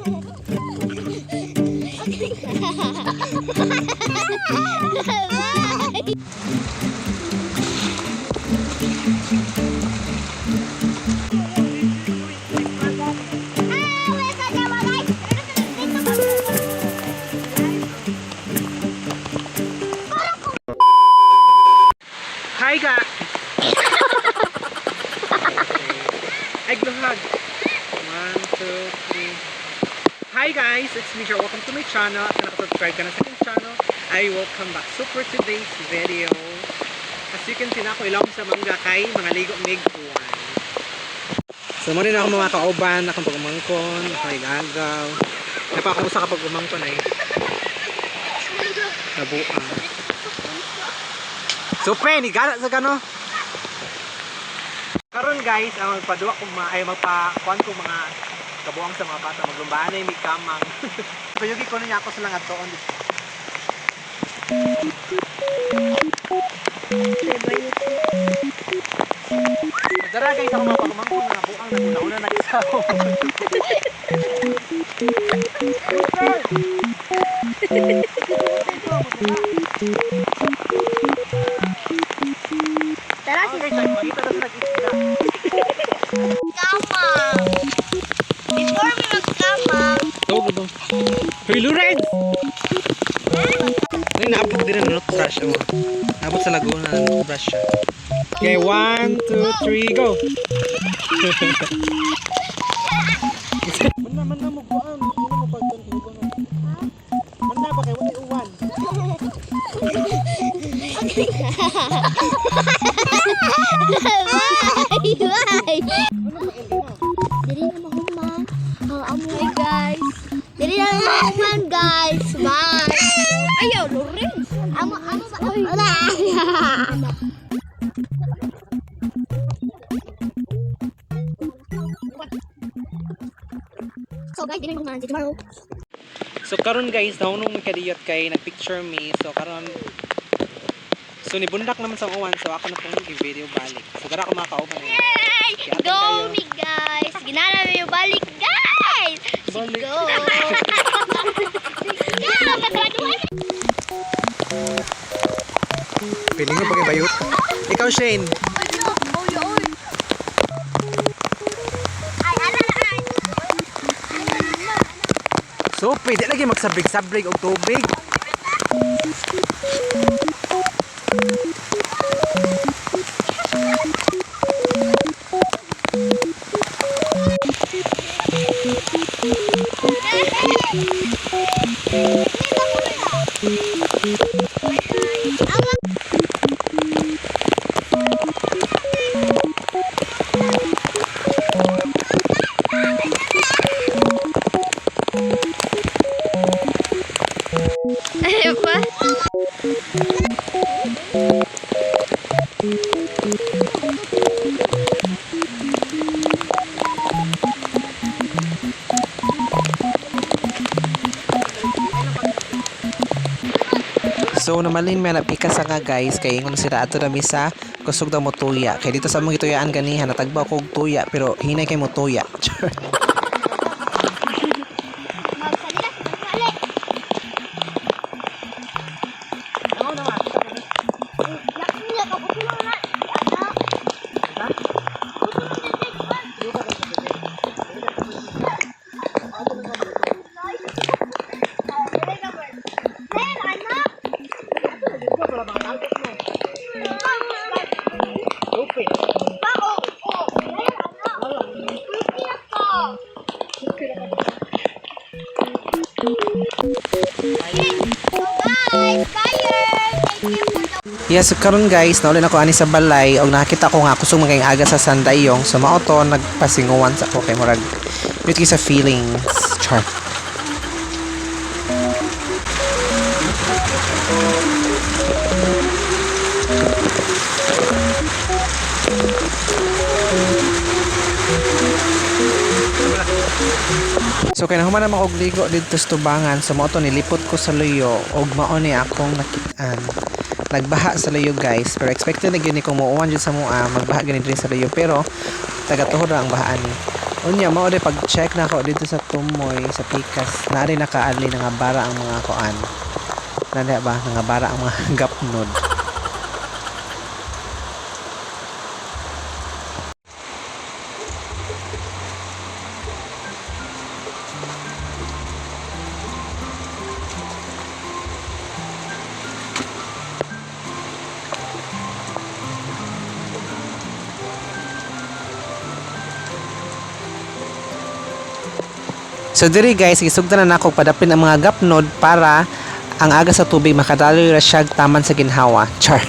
Hi ka! Ay, gluhag. One, two, three. Hi guys! It's me, Jar. Welcome to my channel. At kung nakasubscribe ka na sa aking channel, I will come back. So for today's video, as you can see na ako ilong sa mangga kay mga ligo mig uwan. So mo rin ako mga kauban, akong pagumangkon, akong igagaw. Napakamusta kapag umangkon ay. Nabuang. So pre, ni gala sa gano. Karon guys, ang magpaduwa kong mga ay magpa kuan ko mga kabuang sa mga bata maglumbaan ay may kamang. So yugi ko niya ako sa lang adtoon. Dara guys, ako mga pagumangkon mga buang naguna-una na isa. Tara, si Okay, guys, makita na sa nag-isda. Kamang. Before we magkamang, Go, go, go. Hey, Lorenz! Ay, naabot din ang brush mo. Naabot sa Laguna ng brush siya. Okay, one, two, three, go! Man na mo kuan, ano mo pagkan ko na. Man na ba kay wala uwan. Bye! Bye! Dili na mahuman. Ang amoy, guys. Dili na mahuman, guys. Bye! Ayaw, Lorenz! Amo, amo ba? Wala! So guys, dili na mahuman. See you tomorrow. So karon guys, nahunong mi kadiyot kay nagpicture mi. So karon So nibundak naman sa uwan, so ako na pong i-video balik. So dara ko mga kauban. Eh. Yay! Go me, guys! Ginana mi yung balik, guys! Balik. Go! Go! Graduate! Piling ko pag bayot. Ikaw Shane. Oy, oy! Ay, ala na, ay! So, pwede lagi magsabrig-sabrig og tubig. Ay, pa? So namalin may napika sa nga guys kay ingon sila ato na misa kusog daw mo tuya. Kay dito sa among gituyaan ganiha natagbaw kog tuya pero hinay kay mo tuya. Magsalita, magsali! Nakuya ka, putulong na. Anak. Nen, anak! Bao! Nen, anak! Pwede ka! So guys, bye! Thank you for the Yes, so karon guys, naulin ako ani sa balay og nakita ko nga kusog mga aga sa sandayong so mao to nagpasinguan sa ko kay murag yun sa feelings. Char. So kay nahuman naman og ligo didto sa tubangan, so mao to nilipot ko sa luyo og mao ni akong nakit-an. Nagbaha sa luyo guys, pero expected na gyud ni kung muuwan jud sa mua, magbaha gyud ni diri sa luyo pero taga tuhod ra ang bahaan ni. Unya mao di pag check nako dito sa Tumoy sa Pikas, naa nakaadli nga bara ang mga kuan. Nanda ba nga bara ang mga gapnod. So diri guys, gisugdan na nako padapin ang mga gapnod para ang aga sa tubig makadaloy ra siya taman sa ginhawa. Char.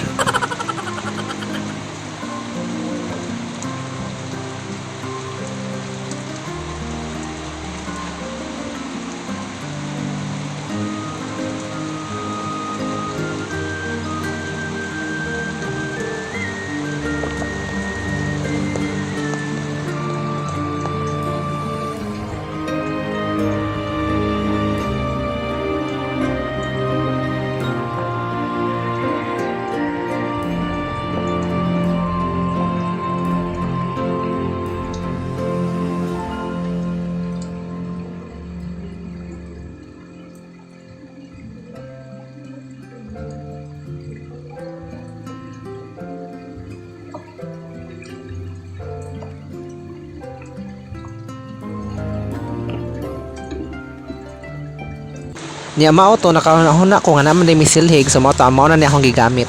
Niya mao to, nakahuna ko nga naman day misilhig, so mao to mao na niya akong gigamit.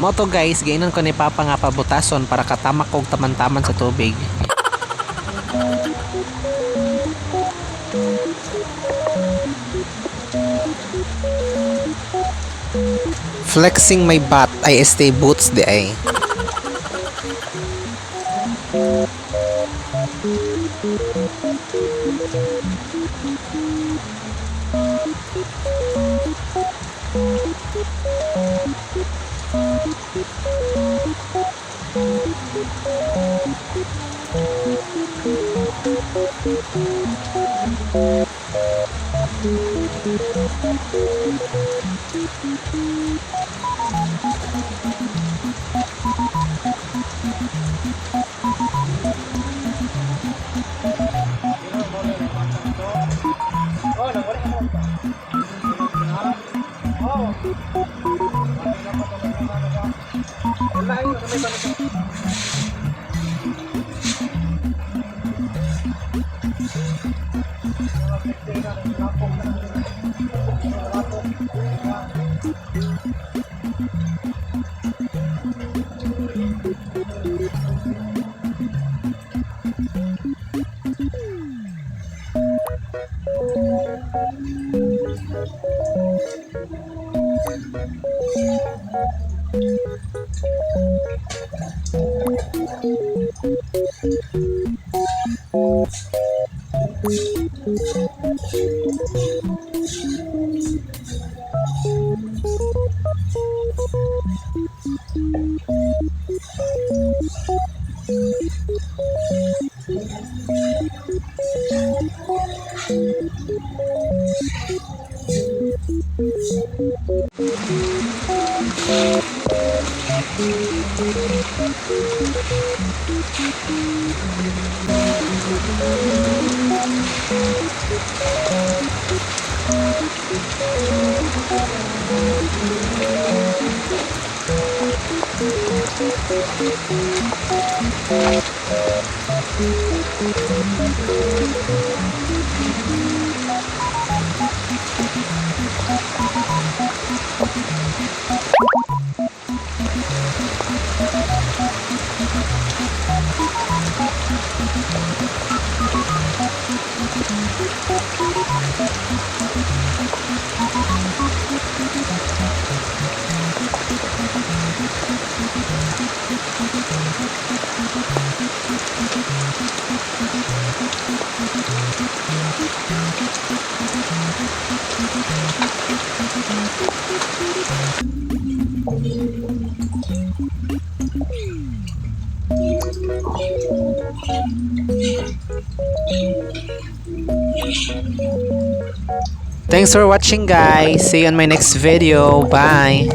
Mao to guys, giinon ko ni Papa nga pabutason para katamak kog taman-taman sa tubig. Flexing my butt, I stay boots di ay. Thanks for watching, guys. See you on my next video. Bye.